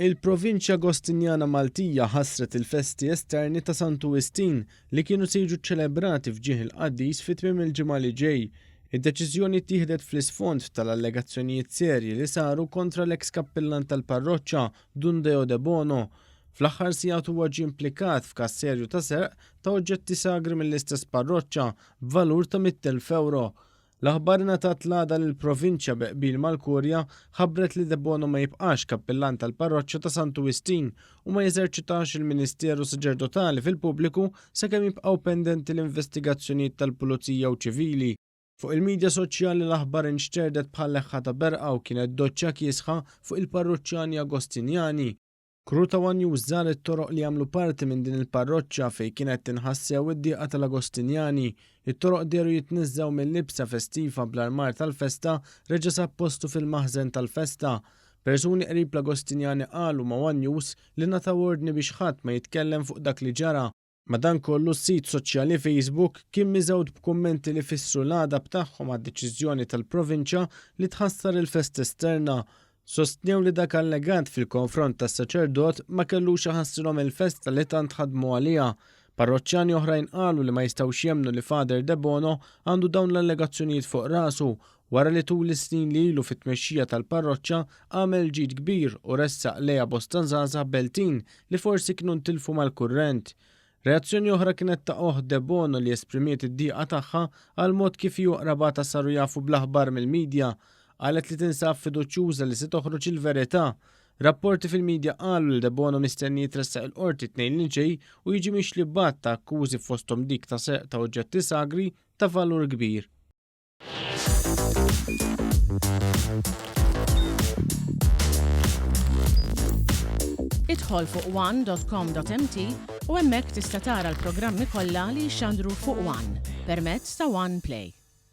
Il-Provinċja Agostinjana Maltija ħassret il-festi esterni ta' Santu Wistin li kienu se jiġu ċċelebrati f'ġieħ il-qaddis fi tmiem il-ġimgħa li ġej. Id-deċiżjoni ttieħdet fl-isfond tal-allegazzjonijiet serji li saru kontra l-eks kappillan tal-parroċċa, Dun Deo Debono. Fl-aħħar sigħat huwa ġie implikat f'każ serju ta' serq ta' oġġetti sagri mill-istess parroċċa b'valur ta' 100,000 ewro. L-aħbar ingħatat l-għada li l-Provinċja bi qbil mal-Kurja ħabbret li Debono ma jibqax kappillan tal-Parroċċa ta' Santu Wistin u ma jeżerċitax il-ministeru saċerdotali fil-pubbliku sakemm jibqgħu pendenti l-investigazzjonijiet tal-Pulizija u ċivili. Fuq il-midja soċjali l-aħbar inxterdet bħal leħħa ta' berqa u kienet doċċa kiesħa fuq il-parruċċani Agostinjani. Crew ta' one News żar it-toroq li jagħmlu parti minn din il-parroċċa fejn kienet tinħass sew id-dieqa tal-Agostinjani. It-toroq dehru jitniżżgħu mil-libsa festiva bl-armar tal-festa reġa' sab postu fil-maħżen tal-festa. Persuni qrib l-Agostinjani qalu ma' one News li ngħataw ordni biex ħadd ma jitkellem fuq dak li ġara. Madankollu s-sit soċjali Facebook kien miżgħud b'kummenti li fissru l-għadab tagħhom għad-deċiżjoni tal-Provinċja li tħassar il-festa esterna. Sostnew li dak allegat fil-konfront tas-saċerdot ma kellux iħassrilhom il-festa li tant ħadmu għaliha. Parroċċani oħrajn qalu li ma jistgħux jemmnu li Father Debono għandu dawn l-allegazzjonijiet fuq rasu wara li tul is-snin li ilu fit-tmexxija tal-parroċċa għamel ġid kbir u ressaq lejha bosta żgħażagħ Beltin li forsi kienu ntilfu mal-kurrent. Reazzjoni oħra kienet ta' oħt Debono li esprimiet id-dieqa tagħha għall-mod kif hi u qrabatha saru jafu bl-aħbar mill-midja. Qalet li tinsab fiduċjuża li se toħroġ il-verità. Rapporti fil-midja qalu li Debono mistenni jitressaq il-Qorti t-Tnejn li ġej u jiġi mixli b'għadd ta' akkużi fosthom dik ta' serq ta' oġġetti sagri ta' valur kbir. Idħol fuq one.com.mt u hemmhekk tista' tara l-programmi kollha li jixxandru fuq One permezz ta' One Play.